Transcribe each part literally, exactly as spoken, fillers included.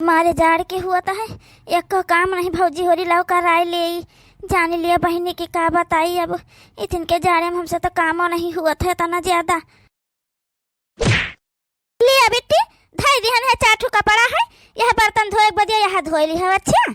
मारे जाड़ के हुवत है, एक्को काम नहीं भौजी होरी लाओ कराए लेई। जानी लिया बहिनी की का बताई, अब इतन के जाड़े में हमसे तो कामो नहीं हुवत है तना ज्यादा। लिया बिट्टी, धई दिहन है चार ठो कपड़ा है, यह बर्तन धोए के बदिया यह धोए लिहव। अच्छा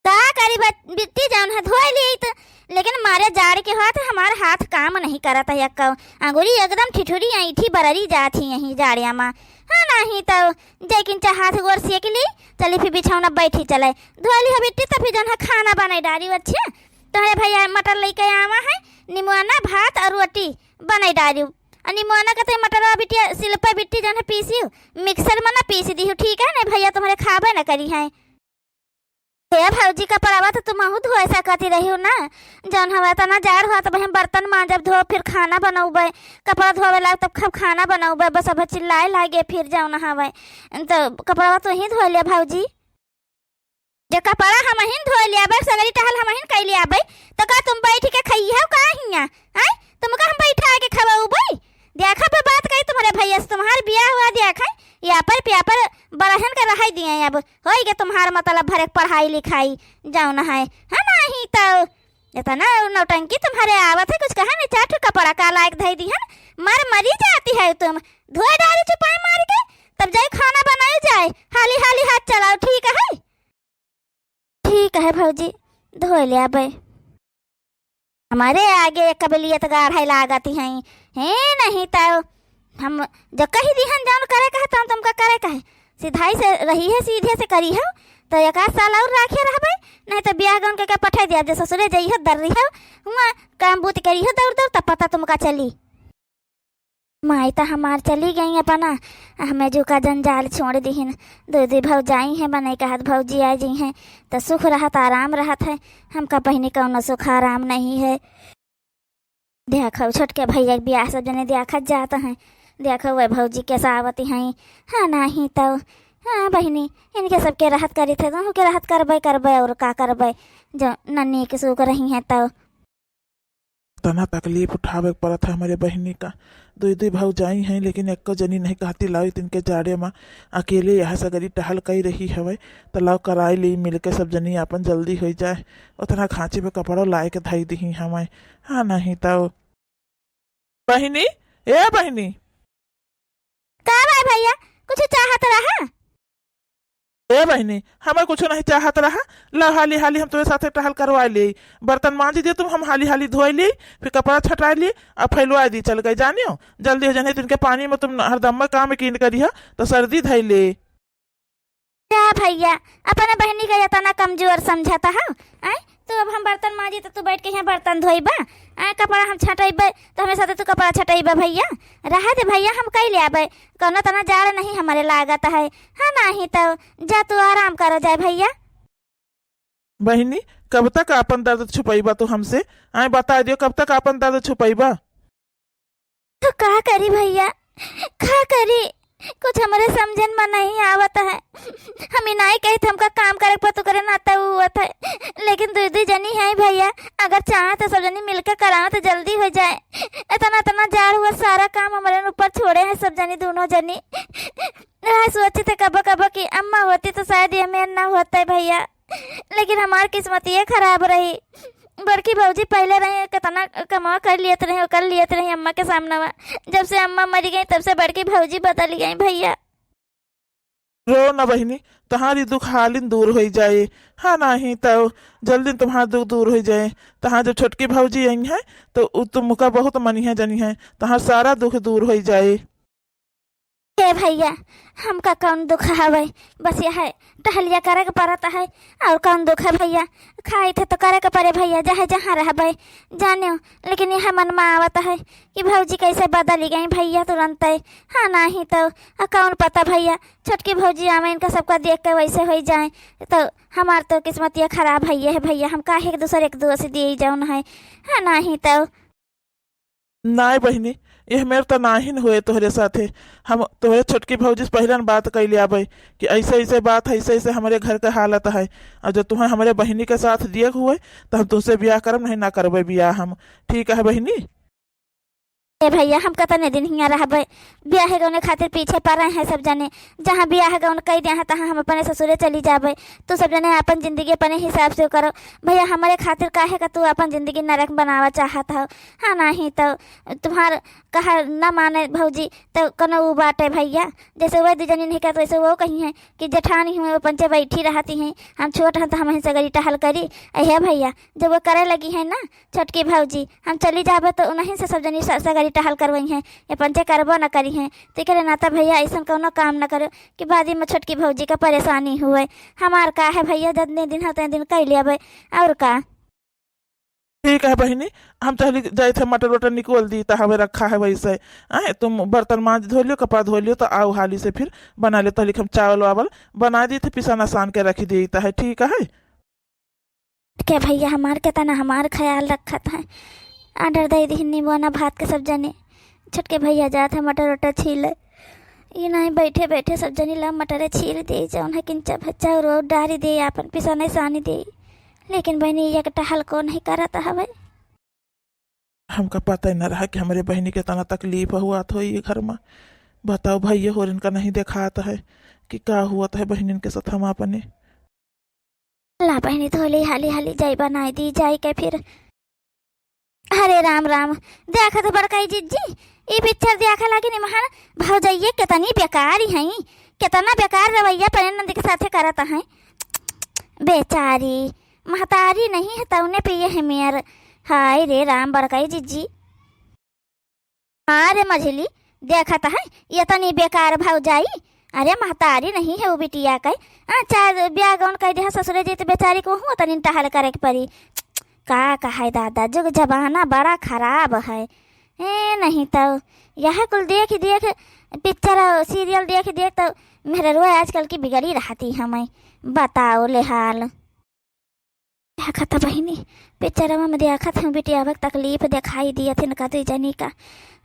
का करी बच-, बिट्टी, जौन है धोए लियई त, लेकिन मारे जाड़ के हाथ, हमार हाथ काम नहीं करत है एक्को। अंगुरी एकदम ठिठुरी ऐंठी बररी जात ही यहीं जाड़िया मा। हाँ, नहीं तो जैकिन चाह हाथ गोड़ सेक ली, चली फिर बिछौना बैठी चले। धोए लिहव बिट्टी, त फिर जौन है खाना बनाई डारी। अच्छा, तोहरे भैया मटर लेके आवा है, निमुआना, भात और रोटी बनाई डारी। और निमुआना के तो मटरवा बिटिया सिलपे बिट्टी जौन है पीसी, मिक्सर में ना पीस दी, ठीक है? नहीं भैया तुम्हारे खाबे ना करी है। हे भौजी, कपड़वा तो तुमहू धोए सकती रही हो ना, जौन हवा तना जाड़ हुआ तब हम बर्तन मांजब, धोब, फिर खाना बनौबे, कपड़ा धोवे लाग तब खब खाना बनौबे, बस अब चिल्लाए लागे फिर जौन हवे तो कपड़वा तू ही धो ले भौजी। जे कपड़ा हमहिन धोए ले आबे, सगरी टहल हमहिन कइ ले आबे, तो का तुम बैठ के खइहौ का हियां? आय, तुमका हम बैठा के खवौबे? देखा बे बात कही तुम्हारे भैया से, तुम्हार बियाह हुआ देखा, यापर प्यापर बरहन के रहाई दिए। अब होई के तुम्हार मतलब भरे के पढ़ाई लिखाई जौन है, है नहीं तो इतना नौटंकी तुम्हारे आवत है, कुछ कहा नहीं, चार ठो कपड़ा का लायक धई दिहन, मर मरी जाती है तुम। धोए डारी चुपाई मार के, तब जाई खाना बनाई जाए, हाली हाली हाथ चलाओ, ठीक है? ठीक है भौजी, धोए ले आबे। हमारे आगे एक कबलियत गाढ़े लागत हैं, हे नहीं तो हम जो कही दिहन जौन करे कहे तौन तुमका करे कहे, सिधाई से रही है, सीधे से करी हो, तो एक आध साल और राखे रहबे, नहीं तो बियाह गौन के, के पठे दिया, जे ससुरे जइहो दर्री हो, हुआ काम बूत करी हो दौड़ दौड़, तब पता तुमका चली। माई त हमार चली गई अपना, हमें जो का जंजाल छोड़ दिहिन। दो दो भौजाई हैं, बने कहत भौजी आ जी हैं, तो सुख रहत, आराम रहत है। हमका बहिनी कौनो सुख आराम नहीं है। देखो छोटके भैया के बियाह सब जने देखत जात हैं, देखो वह भौजी कैसा आवती हैं। हाँ नहीं तो, हाँ बहिनी, इनके सबके रहत करी थे, तो के रहत करबे करबे और का करबे, जो नन्नी के सुख रही हैं तो। तना तकलीफ उठावे के पड़त है हमरे बहिनी का। दुई दुई भौजाई हैं, लेकिन एक्को जनी नहीं कहती, लाओ इतन के जाड़े मा अकेले यहाँ सगरी टहल कई रही हवे, तो लाओ कराई ली मिलके सब जनी, आपन जल्दी होई जाए। उतना खांची में कपड़ो लाए के धई दिही हमें। हाँ, नहीं तो। बहिनी, ए बहिनी। का भाई भैया, कुछ चाहत रहा? ए बहिनी, हमें कुछ नहीं चाहत रहा। ला हाली हाली हम तोरे साथे टहल करवा ले, बर्तन मांज दियो तुम, हम हाली हाली धोए ले, फिर कपड़ा छटाए ले, अब फैलवा दी चल गए। जानियो, जल्दी हो जाने, तिनके पानी में तुम हरदम काम कीन करिया तो सर्दी धई ले। जा भैया, अपने बहिनी के इतना कमजोर समझता हो? आय, तू अब हम बर्तन मांजी तो तू बैठ के यहाँ बर्तन धोइबा, आय, कपड़ा हम छटइबे तो हमें साथे तू कपड़ा छटइबा भैया। रहा दे भैया, हम कई ले आबे, कौनो तना जाड़ नहीं हमारे लागत है। हाँ, नहीं तो जा तू आराम करो जाए भैया। बहिनी, कब तक आपन दर्द छुपइबा तू हमसे? आय, बता दियो, कब तक आपन दर्द छुपइबा? तो का करी भैया, का करी? कुछ हमरे समझन में नहीं आवत है। हम इनाई कही तो हमका काम करे पर तो करे ना तो हुवत है, लेकिन दुई दुई जनी है भैया, अगर चाहे तो सब जनी मिलके कराओ तो जल्दी हो जाए। इतना इतना जाड़ हुआ, सारा काम हमरे ऊपर छोड़े हैं सब जनी, दोनों जनी। वह सोचे थे कबो कबो कि अम्मा होती तो शायद ये मेर ना होता है भैया, लेकिन हमार किस्मत ये खराब रही। बड़की भौजी पहले रही, कितना कमा कर लियत रही, कर लियत रही अम्मा के सामने। जब से अम्मा मरी गई, तब से बड़की भौजी बदल गई भैया। रो ना बहिनी, तहारी दुख हालिन दूर होई जाए। हाँ, नहीं तो जल्दी तुम्हार दुख दूर होई जाए। तहार जो छोटकी भौजी आई है, तो उ तुमका बहुत मनी है, जनी है, तहार सारा दुख दूर होई जाए। हे भैया, हमका कौन दुख हवे, बस यह है, टहलिया करे के पड़त है, और कौन दुख है भैया? खाई थे तो करे के पड़े भैया, चाहे जहाँ रहबे, जानियो। लेकिन यह मन में आवत है कि भौजी कैसे बदली गई भैया तुरंत। हाँ, नहीं तो, आ, कौन पता भैया, छोटकी भौजी आवे, इनका सबका देख के वैसे हो जाए, तो हमार तो किस्मत ये खराब है, ये है भैया, हम काहे एक दूसरे के दोष दिए जाओ न है। हाँ, नहीं तो। नाय बहिनी, यह मेर त नाहिन होए तोहरे साथे। हम तोहरे छोटकी भौजी से पहिले न बात कइले आबे कि ऐसे ऐसे बात है, ऐसे ऐसे हमरे घर के हालत है, और जब तुम्हें हमरे बहिनी के साथ दिए हुए तो हम तुमसे बियाह करब, नहीं ना करबे बियाह हम। ठीक है बहिनी? ए भइया, हम कतने दिन हियाँ रहबे? बियाहे गौने खातिर पीछे पड़े हैं सब जने। जहाँ बियाह गौन कइ दिया है, तहाँ हम अपने ससुरे चली जाबे। तू सब जने अपन जिंदगी अपने हिसाब से करो। भइया, हमरे खातिर काहे का तू अपन जिंदगी नरक बनावा चाहत हो? हाँ, नहीं तो तुम्हार कहा न माने भौजी, तो कौनो उ बाटे भइया। जैसे वह दू जनी नहीं कहत, वैसे वो कही हैं कि जेठानी हुए वो पंचे बैठी रहती हैं, हम छोट हैं तो हम ही सगरी टहल करी। अहे भइया, जब वो करे लगी है ना छोटकी भौजी, हम चली जाबे तो उन्हीं से सब जनी स-, सगरी टहल करवई हैं, ये पंचे करबो न करी हैं। तो एकरे नाता भइया ऐसन कौनो काम न करो कि बाद में छोटकी भौजी का परेशानी हुए। हमार का है भइया, जितने दिन होते हैं दिन कइ लेबे, और का। ठीक है बहिनी, हम चली जाइत है मटर वटर निकोल दी, तो हमें रखा है वैसे। आए, तुम बर्तन मांज धो लियो, कपड़ा धो लियो, तो आओ हाली से फिर बना ले। तो हम चावल वावल बना दी थे, पिसान आसान के रखी दी है, ठीक है। के भइया हमार केतना हमार ख्याल रखत है। Order दइ दिहिन निमोना भात के सब जने। छोटके भइया जात है मटर वटर छीले। ई नहीं बैठे बैठे सब जनी ला मटरे छील दे, जौन है किंचा भच्चा और वो डारी दे, आपन पिसाने सानी दे। लेकिन बहिनी एक टहल को नहीं करत हवे। हमका पता ही न रहा कि हमरे बहिनी के तना तकलीफ हुआ थो ये घर में। बताओ भइया होर इनका नहीं देखात है कि का हुआ है बहिनिन के साथ हम अपने। ला बहिनी धोली हाली हाली जाई बनाई दी जाई के फिर। अरे राम राम, देखत बड़काई जिज्जी, ई पिक्चर देखे लागी निमहन भौजइये केतनी बेकार ही हैं, केतना बेकार रवैया अपने नंद के साथे करत हैं। बेचारी महतारी नहीं है तौने पे ये है मेर। हाय रे राम बड़काई जिज्जी। हाँ रे मझली, देखत है ये तनी बेकार भौजाई। अरे महतारी नहीं है वो बिटिया के। आ, चाहे ब्याह गौन कह दे ससुरे जी तो बेचारी को हुआ तनी टहल करे के पड़ी। का कहे दादा, जुग जमाना बड़ा खराब है। ए नहीं तो यह कुल देख देख पिक्चर और सीरियल देख देख तो मेहररुआ आजकल की बिगड़ी रहती हमें। बताओ ले हाल। देखत ह बहिनी, पिक्चरवा में देखत हूँ बिटियावा के तकलीफ देखाई दियत है इनका दुई जनी का।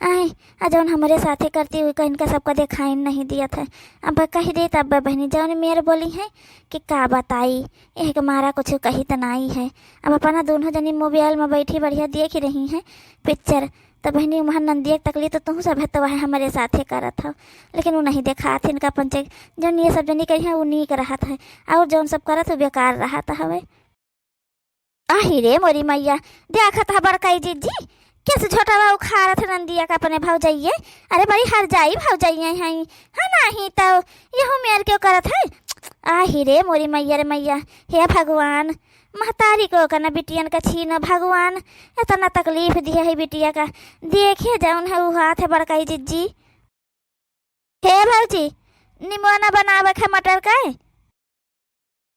आए, आ जौन हमरे साथे करती हुई का इनका सबका देखाई नहीं दियत है। अब कह दे तब बहिनी जौन मेर बोली है कि का बताई, एह के मारा कुछ कही त नाई है। अब अपना दोनों जनी मोबाइल में बैठी बढ़िया देख रही हैं पिक्चर, त बहिनी उमहन नंदिया के तकलीफ तो तुहू सब है तो वह हमरे साथे करत हो, लेकिन वो नहीं देखात है इनका पंचे। जौन ये सब जनी करी हैं वो नीक रहत है, और जौन सब करत हो बेकार रहत हवे। आही रे मोरी मैया, देखत ह बड़काई जिज्जी, केस झोटावा उखाड़त नंदिया का अपने भौजइये। अरे बड़ी हरजाई भौजइये हैं, हाँ नाही तो यहू मेर क्यों करत है। आही रे मोरी मैया रे मैया, हे भगवान, महतारी को कना बिटियन का छीनो भगवान, इतना तकलीफ दिया है बिटिया का। देखे जौन है उ हाथ है बड़काई जिज्जी। हे भौजी, निमोना बनावे के मटर का?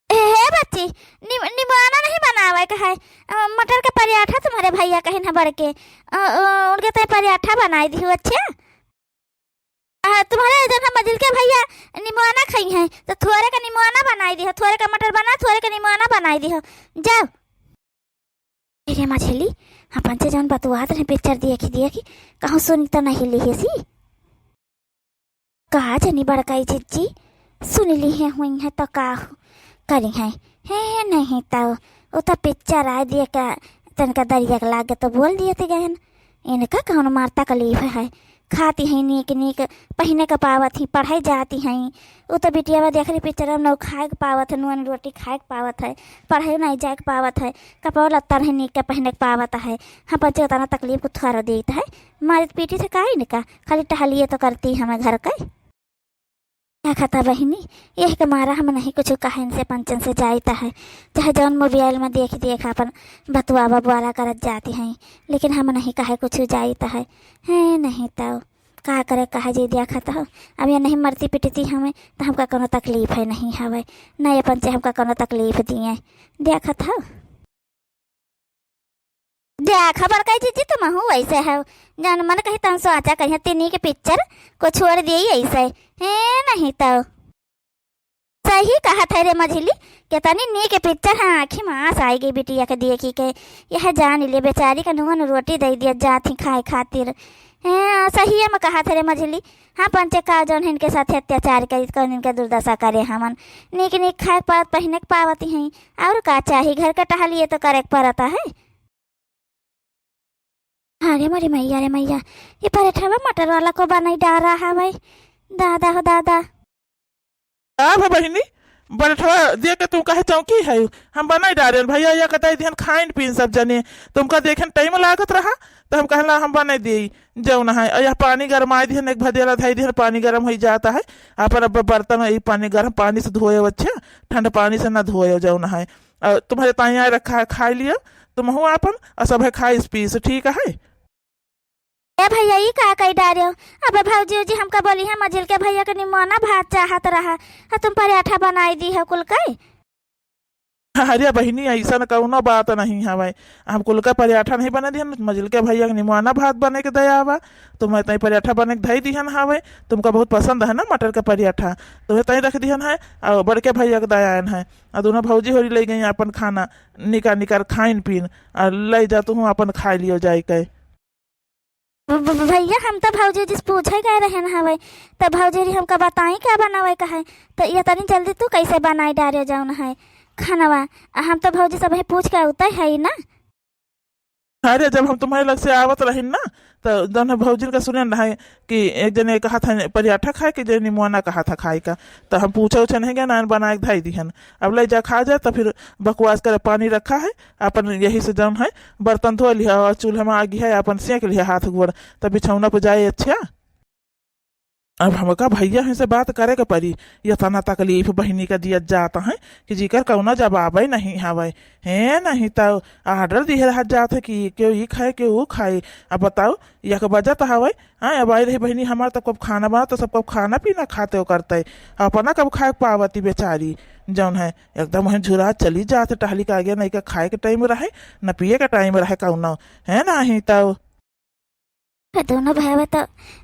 हे, हे बच्ची, निम-, निमोना नहीं बनावे के है। अ, मटर के पराठा तुम्हारे भैया कहिन है बड़के। अ, अ, उनके तय पराठा बनाई दिहु, अच्छा? अ, तुम्हारे जन हम मझिल के भैया निमोना खाई हैं, तो थोड़े का निमोना बनाई दिहो, थोड़े का मटर बना, थोड़े का निमोना बनाई दिहो। जाओ। अरे मझिली, हाँ पंचे जौन बतुआत रहे पिक्चर देखी देखी, कहूँ सुनी तो नहीं लिहे सी। का जनी बड़काई जिज्जी, सुन ली है हुई है तो का हो-, करी है। हे नहीं तो, वो तो पिक्चर आए दिए का, तनका दरिया के लागे तो बोल दिए थे गहन। इनका कौन मार तकलीफ है, खाती हैं नीक नीक, पहिने के पावत ही, पढ़ाई जाती हैं। वो तो बिटिया देख रही पिक्चर में, न खाए के पावत है, नून रोटी खाए के पावत है, पढ़ाई नहीं जाए के पावत है, कपड़ा लत्ता नहीं नीक के पहिने के पावत है। हाँ पंचे उतना तकलीफ को थोड़ा देत है, मारित पीटी से का इनका, खाली टहलिए तो करती हमें घर के। देखा था बहिनी, यही के मारा हम नहीं कुछ कहे इनसे पंचन से जाइत है, चाहे जौन मोबाइल में देख देख अपन बतुआ बबुआला करत जाती हैं, लेकिन हम नहीं कहे कुछ जाइत है। हैं नहीं तो का करे कहे जी देखत हो, अब ये नहीं मरती पिटती हमें तो हमका कोनो तकलीफ है नहीं हवे, न ये पंचे हमका कोनो तकलीफ दिए। देखत हो। देख, बड़काई जिज्जी, तुमहू वैसे हो। जौन मन कही तौन सोचा करिहे, तीनी के पिक्चर को छोड़ दिए ऐसे। हे, नहीं तो। सही कहत है रे मझिली, कितनी नीक पिक्चर है, आँखी में आँस आइ गई बिटिया के देखी के। यह जान ले, बेचारी का नून रोटी दइ दिया जात ही खाए खातिर। हे, सही में कहत है रे मझिली। हाँ, पंचे का जौन इनके साथ अत्याचार करी, कौन इनके दुर्दशा करे हमन। नीक नीक खाए के पावत, पहिने के पावत ही, और का चाही, घर के टहलिए तो करे के पड़त है। अरे मोरी मैया रे मैया, ये परेठवा मटर वाला को बनाई डारा है भाई। दादा हो दादा। का भा बहिनी, परेठवा दे के तू काहे चौंकी है? हम बनाई डारेन भैया, या कताई दिहन खाइन पीन सब जने। तुमका देखेन टाइम लागत रहा, तो हम कहला हम बनाई देई जौन है। और यह पानी गरमाई दिहन, एक भदेला धई दिहन, पानी गरम होई जाता है। आपन अब बर्तन ई पानी, गरम पानी से धोए, अच्छा ठंड पानी से ना धोए जौन है। और तुम्हारे ताई आए रखा है, खाई लियो तुमहू आपन, और सब है खाइस पीस, ठीक है? ए भैया, ई का कई डारे हो? अबे भौजी उजी हमका बोली है, मझिल के भैया के निमोना भात चाहत रहा, आ तुम पराठा बनाई दी हो कुल कई। अरे बहिनी, ऐसन कौनो बात नहीं हवे। हम कुल का पराठा नहीं बना दिहन, मझिल के भैया के निमोना भात बने के दया बा, तुम्हें तई पराठा बने के धई दिहन हवे। तुमका बहुत पसंद है ना मटर का पराठा, तुम्हें तई रख दिहन है। और बड़के भैया के दया आयन है, और दोनों भौजी होरी ले गई अपन खाना, निका निकर खाइन पीन, और ले जा तुहू अपन खाई लियो जाए के। भ-, भ-, भैया, हम तो भौजी जी से पूछे गए रहे न हवे, तो भौजी जी हमका बताई का बनावे का है, तो ये तनी जल्दी तू कैसे बनाई डारे जौन है खानवा। आ हम तो भौजी सब है पूछ के उतै है ना। अरे, जब हम तुम्हारे लग से आवत रही ना, तो जौन है भौजिन का सुने रहे कि एक जने कहत है पराठा खाए के, जने निमोना कहत है खाए का, तो हम पूछे उछे नहीं गए ना, बनाए के धई दिहन। अब ले जा खा जा, तो फिर बकवास करे पानी रखा है, अपन यही से जौन है बर्तन धो लिहा और चूल्हा में आगी है, अपन सेंक लिहा हाथ गोड़, तब बिछौना पर जाए। अच्छा, अब हमका भैया हैं से बात करे के पड़ी। इतना तकलीफ बहिनी का दिया जात है कि जिकर कौनो जवाबे नहीं हवे। है नहीं तो ऑर्डर दिहे रह जात है कि क्यों ई खाए, क्यों वो खाए। अब बताओ, एक बजत हवे, हाँ, अब आई रही बहिनी हमार, तो कब खाना बना, तो सब कब खाना पीना खाते हो करते, अपना कब खाए पावती बेचारी। जौन है एकदम वहीं झुरा चली जात है, टहली के आगे नहीं का खाए के टाइम रहे, न पिए के टाइम रहे कौनो, है ना ही तो। ए दोनों भैया तो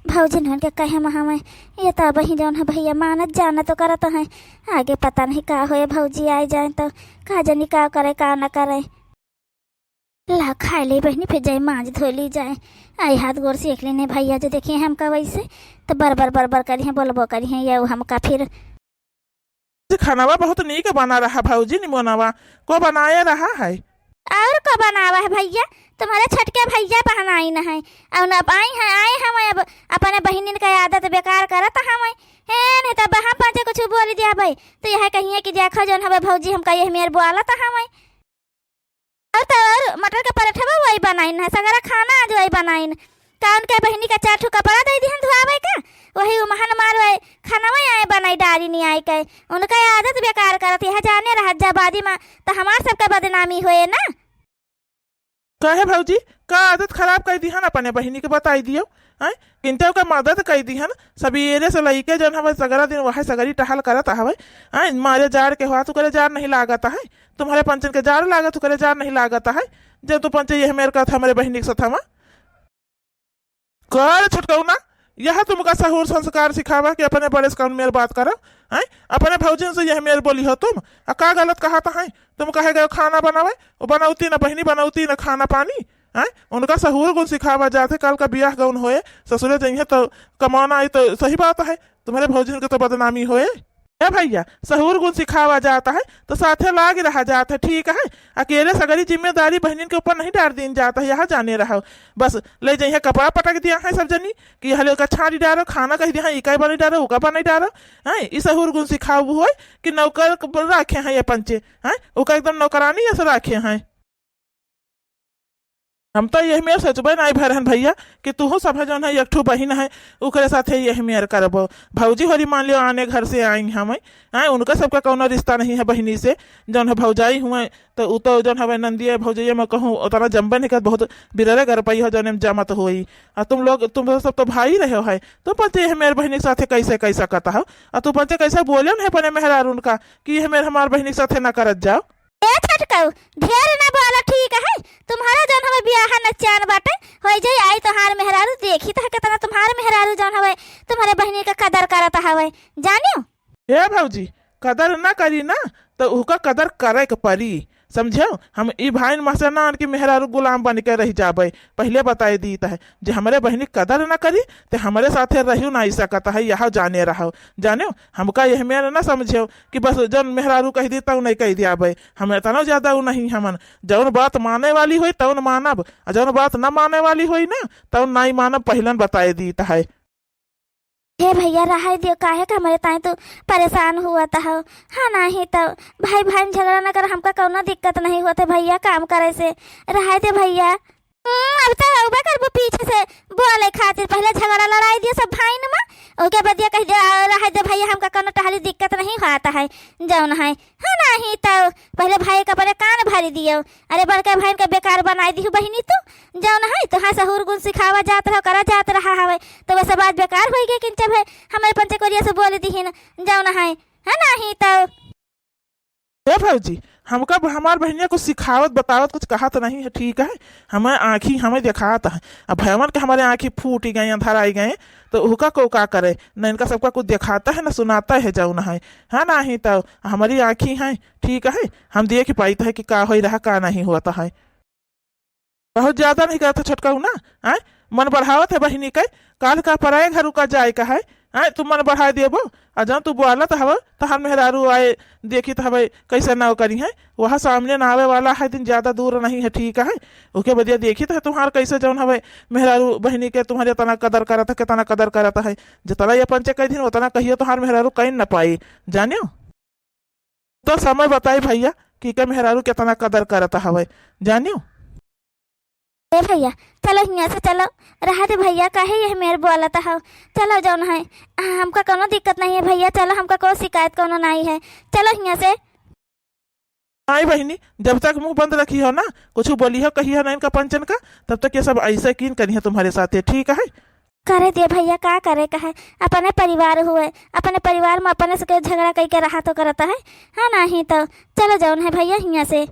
भौजी नहन के कहे में हमें, ये तो अब ही जौन है भैया मानत जानत तो करत है, आगे पता नहीं का होए, भौजी आए जाए तो का जानी का करे का ना करे। ला खाए ले बहिनी, फिर जाए मांज धो ली जाए। आई हाथ गोड़ सेंक लेने भैया, जो देखिए हमका वैसे तो बर बर बर बर करिहे, बोलबो करिहे ये हमका फिर। खानावा बहुत नीक बना रहा भौजी, निमोनवा को बनाए रहा है। और को बनावा है भैया, तुम्हारे छोटके भैया बहनाइन है, और अब आई है, आए हम अब अपने बहिनिन का आदत बेकार करत हम। हे नहीं तब हम पाँचे कुछ बोल दिया भाई, तो यह कहिए कि देखो जौन हवे भौजी हमका यह मेर बोलत हवे। और तो और मटर का पराठा वही बनाइन है, सगरा खाना आज वही बनाइन। का उनके बहिनी का चार ठो कपड़ा दे दिहन धोआवे का, वही उमहन मार वही खाना वही आए बनाई डारी नहीं आए के। उनका ये आदत बेकार करत, यह जाने रहत जा बादी में तो हमार सबका बदनामी होए ना। काहे भौजी, का आदत खराब कर दिहन, अपने बहिनी के बताई दियो। हैं, किंते ओकर मदद कर दिहन। सबेरे से लइके जौन हवे सगरा दिन वह सगरी टहल करत हवे। हैं, मारे जाड़ के हुआ, तुकरे जाड़ नहीं लागत है, तुम्हारे पंचन के जाड़ लागत, तुकरे जाड़ नहीं लागत है। जब तू पंचे यह मेर कहत हमरे बहिनी के साथ हवा। कर छोटकौना, यह तुमका सहूर संस्कार सिखावा कि अपने बड़े से कौन मेर बात करो। हैं, अपने भौजिन से यह मेर बोली हो तुम। आ का गलत कहा था हैं? तुम कहे गए खाना बनावे, वो बनौती ना बहिनी, बनौती ना खाना पानी। हैं, उनका सहूर गुण सिखावा जात है, कल का बियाह गौन होए, ससुरे जइहे तो कमाना आई तो सही बात है, तुम्हारे भौजिन के तो बदनामी होए। ए भैया, सहूर गुण सिखावा जात है तो साथे लाग रहा जात है, ठीक है। अकेले सगरी जिम्मेदारी बहनिन के ऊपर नहीं डार दीन जात है, यह जाने रहो। बस ले जइहे कपड़ा पटक दिया है सब जनी कि हले ओका छाड़ी डारो, खाना कह दिया है, इका बनी डारो, उका बनी डारो। हैं, ई सहूर गुण सिखाऊ होए कि नौकर क-, राखे हैं ये पंचे, हैं, ओका एकदम नौकरानी ऐसे राखे हैं। हम तो यह मेर सोचबे नहीं भरहन भैया कि तुहू सब है जौन है एक ठो बहिन है, ओकरे साथे यह मेर करबो। भौजी होरी मान लियो आने घर से आई हम, हैं, उनका सबका कौनो रिश्ता नहीं है बहिनी से। जौन है भौजाई हुए तो उ तो जौन हवे नंदिया भौजैया में कहूँ उतना जमबे नहीं करत, बहुत बिररे गरपई हो जौन में जमत होई। आ तुम लोग, तुम सब तो भाई रहे हो है, तुम पंचे यह मेर बहिनी के साथे कैसे कैसा कहता हो? आ तू पंचे कैसे बोले है अपने मेहरारून का कि यह मेर हमार बहिनी के साथे ना करत जाओ? ए छोटकऊ, ढेर ना बोला, ठीक है? तुम्हारा जौन हवे बियाह न चान बाटे, होई जाई, आई तोहार मेहरारू, देखी तो है कितना तुम्हार मेहरारू जौन हवे तुम्हारे बहिनी का कदर करत हवे, जानियो? ए भौजी, कदर ना करी ना, तो उका कदर करे के परी। समझेउ, हम ई भाइन महसे ना आन कि मेहरारू गुलाम बन के रहि जाबे। पहिले बताए दीत है, जे हमरे बहिनी कदर न करी, ते हमरे साथे रहिउ नाहीं सकत है, यह जाने रहो। जानेउ, हमका यह मेर न समझेउ कि बस जौन मेहरारू कहि दी, तौन कहि दियाबे। हम एतनो ज्यादा उ नहीं हमन। जौन बात माने वाली होई, तौन मानब, आ जौन बात न माने वाली होई ना, तौन नाहीं मानब, पहिलन बताए दीत है। हे भइया, रहाई दियो, काहे का हमरे ताईं तू परेशान हुवत हौ? हाँ, नाहीं तौ भाई भाई में झगड़ा न कर, हमका कौनो दिक्कत नहीं होत है भइया काम करे से। रहाई दे भइया। हम्म, अब तौ अउबे करबू पीछे से बोले खातिर, पहिले झगड़ा लड़ाई दियो सब भाई में, ओके बदिया कहि दे, रहाई दे भइया, हमका कौनो टहली दिक्कत नहीं होत है, जौन है। हाँ, नाहीं तौ पहिले भाई का बड़े कान भरि दियो। अरे बड़के भाई का बेकार बनाई दिहु बहिनी तू, जौन है, तोहार सहूर गुण सिखावा जात रहो, करा जात रहा हवे, तो वैसे बात बेकार होई गई, किंचे भाई हमरे पंचे कोरिया से बोल दिहिन, जौन है, है नाहीं तौ। ए भौजी, हमका ब-, हमार बहिनिया कुछ सिखावत बतावत कुछ कहत नहीं है, ठीक है, हमें आँखी हमें देखात है। अब भैवन के हमरे आँखी फूटि गए, अंधराई गए, तो उहका को का करे, न इनका सबका कुछ देखाता है, न सुनाता है, जौन है, है नाहीं तौ। हमरी आँखी हैं, ठीक है, हम देखि पाइत है कि का होई रहा, का नहीं होत है। बहुत ज्यादा नहीं करत है छोटकऊ ना, आय? मन बढ़ावत है बहिनी के, काल का पराए घर का जाए का है, आय? तू मन बढ़ाए देबो, आ जौन तू बोलत हव, तोहार मेहरारू आए देखित हवे, कैसे ना करिहैं, वह सामने ना आवे वाला है, दिन ज्यादा दूर नहीं है, ठीक है? ओके बदिया देखित है तोहार कैसे जौन हवे, मेहरारू बहिनी के तोहार एतना कदर करत है, केतना कदर करत है। जेतना ये पंचे कहि दिन, ओतना कहियो तोहार मेहरारू कहीं न पाई, जानियो। तो समय बताई भइया कि के मेहरारू केतना कदर करत हवे, जानियो। ए भइया, चलो हियाँ से चलो। रहा दे भइया, काहे यह मेर बोलत हौ? चलो जौन है, आ, हमका कौनो दिक्कत नहीं है भइया, चलो, हमका कोई शिकायत कौनो नहीं है, चलो हियाँ से। नाहीं बहिनी, जब तक मुँह बंद रखिहो ना, कुछ बोलिहो कहिहो ना इनका पंचन का, तब तक ये सब ऐसे कीन करिहे तुम्हारे साथे, ठीक है? करे दे भइया, का करे का है, अपने परिवार हुए, अपने परिवार में अपने से के झगड़ा कइके रहा तो करत है, हाँ नाहीं तौ। चलो जौन है भइया हियाँ से।